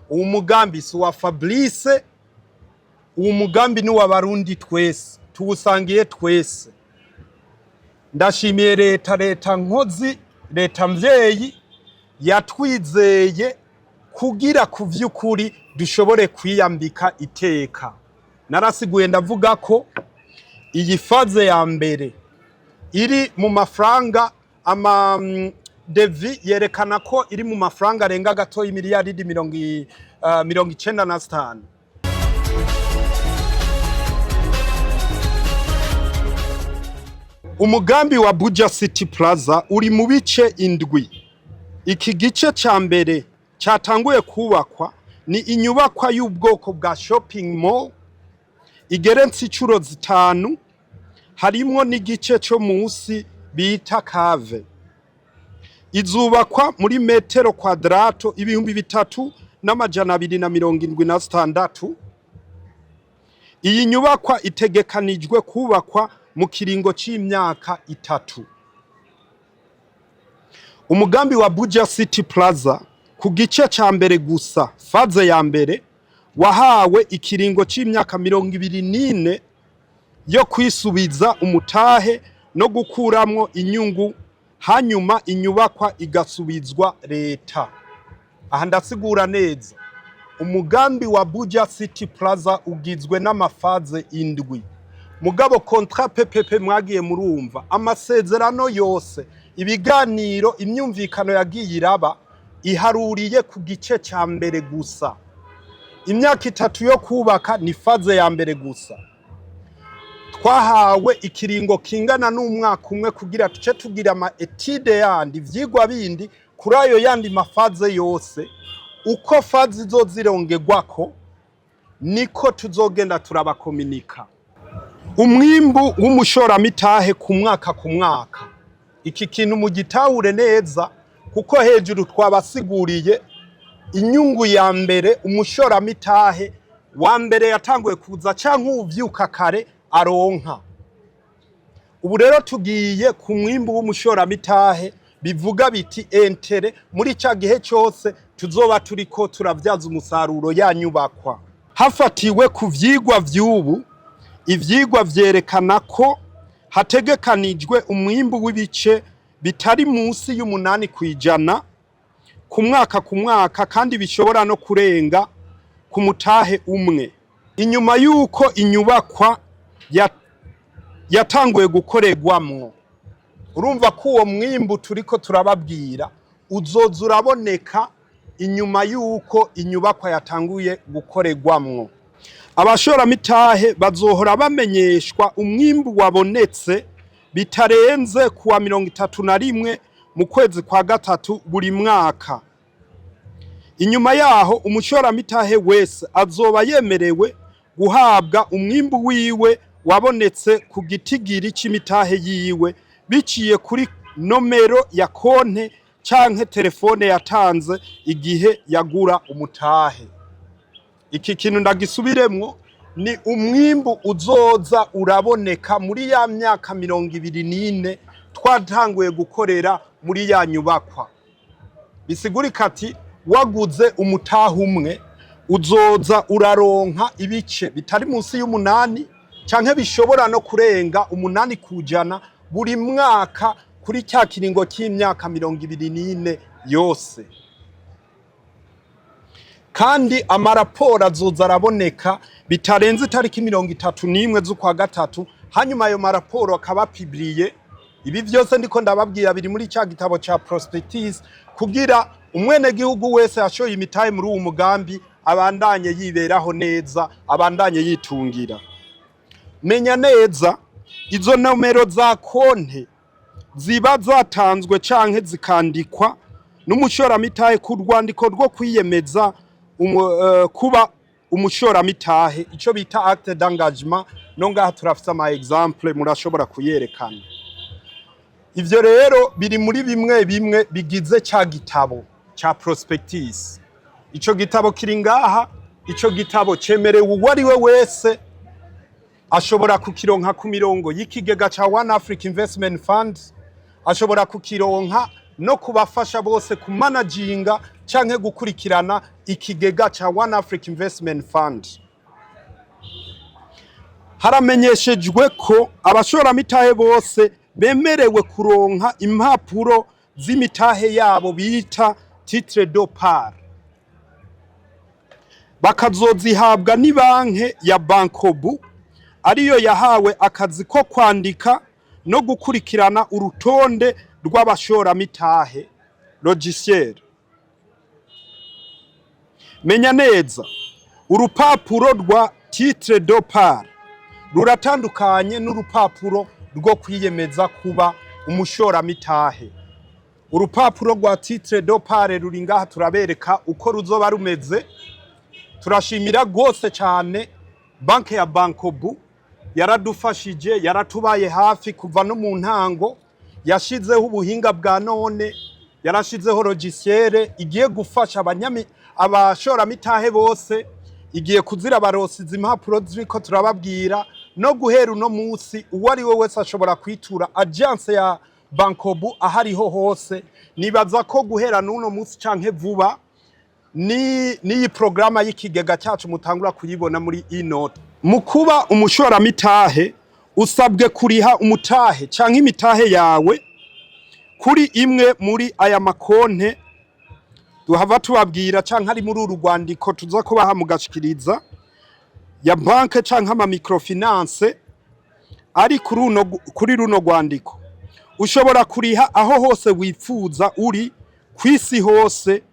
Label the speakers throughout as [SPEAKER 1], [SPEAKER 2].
[SPEAKER 1] Uwo mugambi si uwa Fabrice, uwo mugambi ni uw'Abarundi twese, tuwusangiye twese. Ndashimiye leta, leta nkozi, leta mvyeyi yatwizeye kugira ku vy'ukuri dushobore kwiyambika iteka. Narasiguye ndavuga ko iyi phase ya mbere iri mu mafaranga ama devis yerekana ko iri mu mafaranga arenga gato y'imiliyaridi 95. Umugambi wa Buja City Plaza uri mu bice indwi. Iki gice ca mbere cyatanguye kubakwa ni inyubakwa y'ubwoko bwa shopping mall igeretse incuro zitanu, harimwo n'igice cyo munsi bita cave. Izubakwa muri metero kwadrato 3276. Iyi nyubakwa itegekanijwe kubakwa mu kiringo c'imyaka 3. Umugambi wa Buja City Plaza ku gice ca mbere gusa, phase ya mbere, wahawe ikiringo c'imyaka 24 yo kwisubiza umutahe no gukuramwo inyungu, hanyuma inyubakwa igasubizwa leta. Aha ndasigura neza, umugambi wa Buja City Plaza ugizwe n'ama phases indwi. Mugabo contrat PPP mwagiye murumva, amasezerano yose, ibiganiro, imyumvikano yagiye iraba iharuriye ku gice ca mbere gusa. Imyaka 3 yo kubaka ni phase ya mbere gusa. Twahawe ikiringo kingana n'umwaka umwe kugira tuce tugira ama études yandi, ivyigwa bindi kuri ayo yandi ma phases yose. Uko phase izozirongerwako niko tuzogenda turabakominika. Umwimbu w'umushoramitahe ku mwaka ku mwaka, iki kintu mugitahure neza, kuko hejuru twabasiguriye inyungu ya mbere umushoramitahe wa mbere yatanguye kuza canke uwuvyuka kare aronka. Ubu rero tugiye ku mwimbu w'umushoramitahe, bivuga biti intérêt muri ca gihe cyose tuzoba turiko turavyaza umusaruro ya nyubakwa. Hafatiwe ku vyigwa vy'ubu, ivyigwa vyerekana ko hategekanijwe umwimbu w'ibice bitari munsi y'8% ku mwaka ku mwaka, kandi bishobora no kurenga ku mutahe umwe. Inyuma y'uko inyubakwa yatanguye gukorerwamwo, urumva ko uwo mwimbu turiko turababwira uzoza uraboneka inyuma y'uko inyubakwa yatanguye gukorerwamwo. Abashoramitahe bazohora bamenyeshwa umwimbu wabonetse bitarenze kuwa 31 mu kwezi kwa gatatu buri mwaka. Inyuma yaho umushoramitahe wese azoba yemerewe guhabwa umwimbu wiwe wabonetse ku gitigiri c'imitahe yiwe biciye kuri nomero ya konte canke telefone yatanze igihe yagura umutahe. Iki kintu ndagisubiremwo, ni umwimbu uzoza uraboneka muri ya myaka 24 twatanguye gukorera muri ya nyubakwa. Bisigurika ati waguze umutahe umwe, uzoza uraronka ibice bitari munsi y'umunani canke bishobora no kurenga 8% buri mwaka kuri cya kiringo cy'imyaka 24 yose. Kandi amaraporo azoza araboneka bitarenze itariki 31 z'ukwa gatatu, hanyuma ayo maraporo akaba publié. Ibi vyose ndiko ndababwira biri muri cya gitabo ca prospectus, kugira umwenegihugu wese yashoye imitahe muri uwu mugambi abandanye yiberaho neza, abandanye yitungira. Menya neza, izo nomero za konte ziba zatanzwe canke zikandikwa n'umushoramitahe ku rwandiko rwo kwiyemeza kuba umushoramitahe, ico bita acte d'engagement. No ngaha turafise ama exemple, murashobora kuyerekana. Ivyo rero biri muri bimwe bimwe bigize ca gitabo ca prospectus. Ico gitabo kiri ngaha. Ico gitabo cemerewe uwo ari we wese, ashobora kukironka ku mirongo y'ikigega ca One Africa Investment Fund, ashobora kukironka no kubafasha bose kumanaginga canke gukurikirana ikigega ca One Africa Investment Fund. Haramenyeshejwe ko abashoramitahe bose bemerewe kuronka impapuro z'imitahe yabo bita titre de part, bakazozihabwa n'ibanke ya Bancobu, ariyo yahawe akazi ko kwandika no gukurikirana urutonde rw'abashoramitahe, logiciel. Menya neza, urupapuro rwa titre de part ruratandukanye n'urupapuro rwo kwiyemeza kuba umushoramitahe. Urupapuro rwa titre de part ruri ngaha, turabereka uko ruzoba rumeze. Turashimira rwose cyane banke ya Bancobu, yaradufashije, yaratubaye hafi kuva no mu ntango. Yashizeho ubuhinga bwa none, yarashizeho logiciel igiye gufasha abashoramitahe bose, igiye kuzira barosiza impapuro ziriko turababwira. No guhera uno munsi, uwo ari we wese ashobora kwitura agence ya Bancobu aho ariho hose. Nibaza ko guhera n'uno munsi canke vuba ni n'iyi porogaramu y'ikigega cyacu mutangura kuyibona muri inoti. Mu kuba umushoramitahe, usabwe kuriha umutahe canke imitahe yawe kuri imwe muri aya makonte duhava tubabwira canke ari muri uru rwandiko tuza kubaha mugashikiriza, ya banke canke ama microfinance ari kuri runo rwandiko. Ushobora kuriha aho hose wifuza uri kw'isi hose,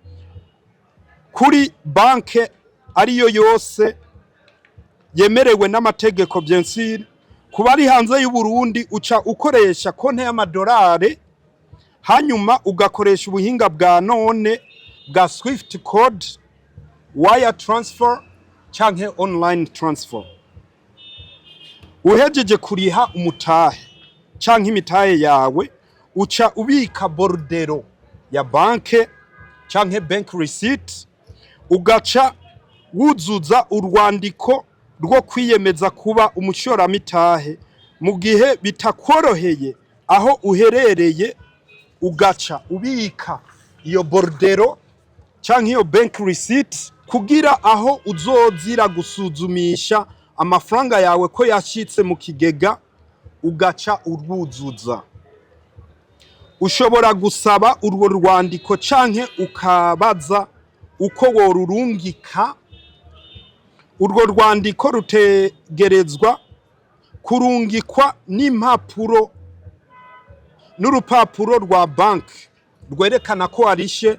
[SPEAKER 1] kuri banke ariyo yose yemerewe n'amategeko, bien sûr. Kuba ari hanze y'u Burundi, uca ukoresha konte y'amadolari, hanyuma ugakoresha ubuhinga bwa none bwa Swift code, wire transfer canke online transfer. Uhejeje kuriha umutahe canke imitahe yawe, uca ubika bordereau ya banke canke bank receipt, ugaca wuzuza urwandiko rwo kwiyemeza kuba umushoramitahe. Mu gihe bitakworoheye aho uherereye, ugaca ubika iyo bordereau canke iyo bank receipt kugira aho uzozira gusuzumisha amafaranga yawe ko yashitse mu kigega, ugaca urwuzuza. Ushobora gusaba urwo rwandiko canke ukabaza uko worurungika. Urwo rwandiko rutegerezwa kurungikwa n'impapuro n'urupapuro rwa banki rwerekana ko warishe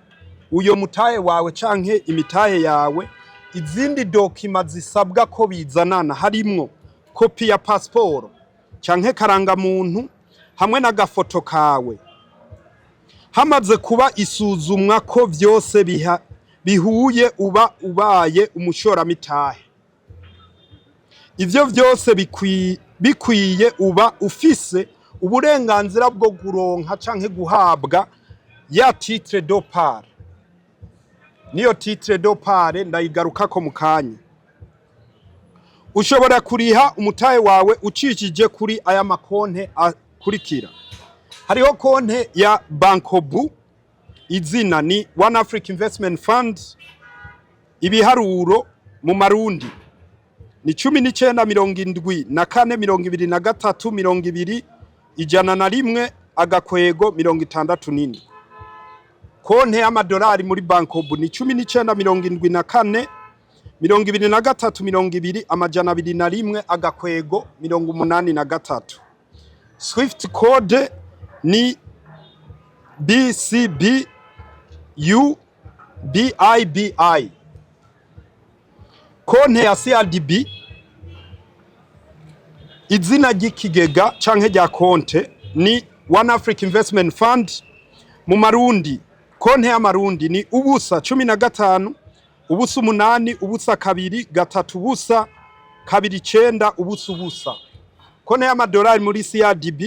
[SPEAKER 1] uyo mutahe wawe canke imitahe yawe. Izindi documents zisabwa ko bizanana harimwo kopi ya pasiporo canke karangamuntu hamwe n'agafoto kawe. Hamaze kuba isuzumwa ko vyose bihuye, uba ubaye umushoramitahe. Ivyo vyose bikwiye, uba ufise uburenganzira bwo kuronka canke guhabwa ya titre de part. Niyo titre de part ndayigarukako mu kanya. Ushobora kuriha umutahe wawe ucishije kuri aya makonte akurikira. Hariho konte ya Bancobu, izina ni One Africa Investment Fund, ibiharuro mu marundi ni 1974 23 20 101-67. Konte y'amadolari muri Bancobu ni 1974 23 20 201-83. Swift code ni BCB U BIBI. Konte ya CRDB, izina ry'ikigega canke rya konte ni One Africa Investment Fund, mu marundi, konte y'amarundi ni 0 15 0 8 2 3 0 2 9 0 0. Konte y'amadolari muri CRDB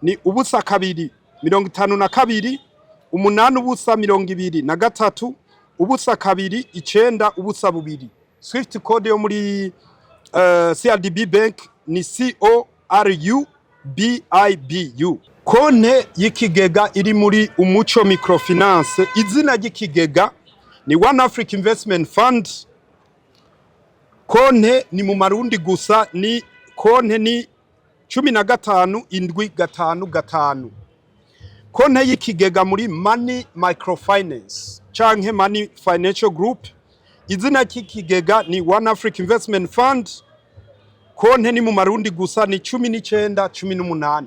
[SPEAKER 1] ni 0 2 52 8 0 23 9 0 2. Swift code yo muri CRDB Bank ni CORU BIBU. Konte y'ikigega iri muri Umuco Microfinance, izina ry'ikigega Ni One Africa Investment Fund. Konte ni mu marundi gusa, ni konte ni 15755. Konte y'ikigega muri Money Microfinance canke Money Financial Group, izina ry'ikigega ni One Africa Investment Fund, konte ni mu marundi gusa, ni 1918.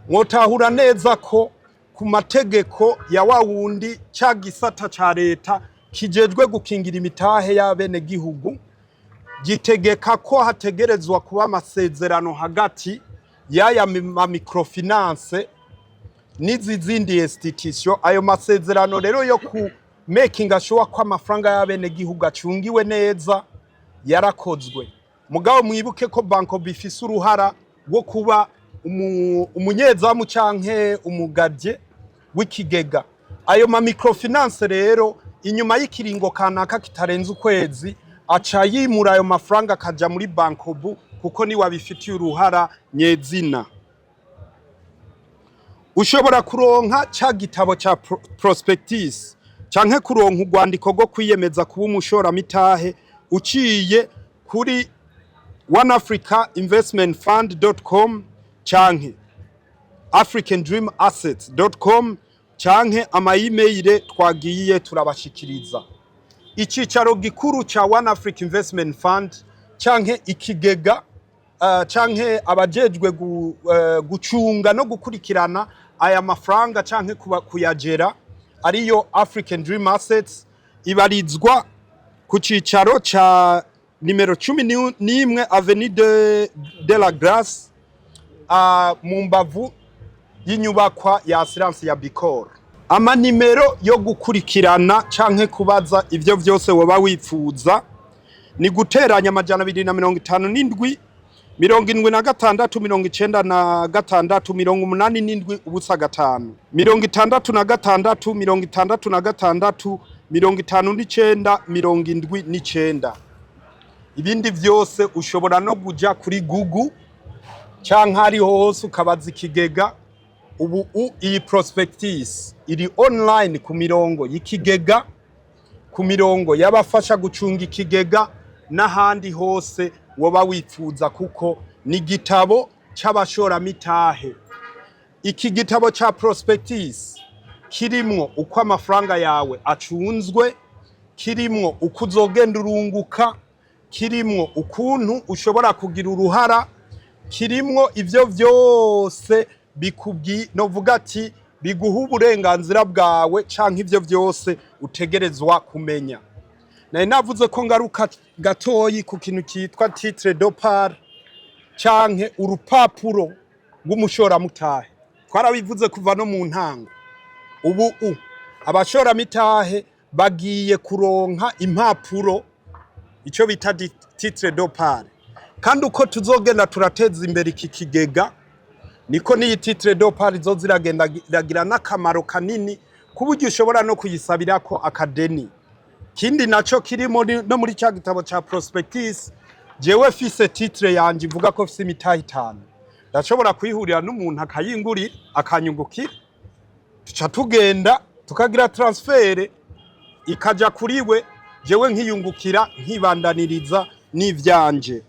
[SPEAKER 1] Mwotahura neza ko ku mategeko ya wa wundi ca gisata ca leta kijejwe gukingira imitahe y'abenegihugu, gitegeka ko hategerezwa kuba amasezerano hagati y'aya ma microfinance n'izi zindi institution. Ayo masezerano rero yo ku making sure ko amafaranga y'abenegihugu acungiwe neza yarakozwe. Mugabo mwibuke ko Bancobu ifise uruhara rwo kuba umunyezamu canke umugardien w'ikigega. Ayo ma microfinance rero, inyuma y'ikiringo kanaka kitarenze ukwezi, aca yimura ayo mafaranga akaja muri Bancobu, kuko niwe abifitiye uruhara nyezina. Ushobora kuronka ca gitabo ca prospectus canke kuronka urwandiko rwo kwiyemeza kuba umushoramitahe uciye kuri oneafricainvestmentfund.com canke africandreamassets.com canke ama email twagiye turabashikiriza. Icicaro gikuru ca One Africa Investment Fund canke ikigega, canke abajejwe gucunga no gukurikirana aya mafaranga canke kuba kuyagera, ariyo African Dream Assets, ibarizwa ku cicaro ca nimero 11 Avenue de la Grace, mu mbavu y'inyubakwa ya assurance ya Bicor. Amanimero yo gukurikirana canke kubaza ivyo vyose woba wipfuza ni guteranya 257 76 96 87 05 66 66 59 79. Ibindi vyose ushobora no kuja kuri Google canke ariho hose ukabaza ikigega. Ubu iyi prospectus iri online ku mirongo y'ikigega, ku mirongo y'abafasha gucunga ikigega n'ahandi hose woba wifuza, kuko ni igitabo c'abashoramitahe. Iki gitabo ca prospectus kirimwo uko amafaranga yawe acunzwe, kirimwo uko uzogenda urunguka, kirimwo ukuntu ushobora kugira uruhara, kirimwo ivyo vyose bikubwi novuga ati biguha uburenganzira bwawe canke ivyo vyose utegerezwa kumenya. Nari navuze ko ngaruka gatoyi ku kintu cyitwa titre de part canke urupapuro rw'umushoramutahe. Twarabivuze kuva no mu ntango. Ubu abashoramitahe bagiye kuronka impapuro, ico bita titre de part. Kandi uko tuzogenda turateza imbere iki kigega, niko n'iyi titre de part izoza iragenda iragira n'akamaro kanini, ku buryo ushobora no kuyisabirako akadeni. Kindi naco kiri muri no muri ca gitabo ca prospectus, jewe fise titre yanje ivuga ko fise imitahe itanu, ndashobora kwihurira n'umuntu akayingurira, akanyungukira, tuca tugenda tukagira transfert, ikaja kuri we, jewe nkiyungukira, nkibandaniriza n'ivyanje.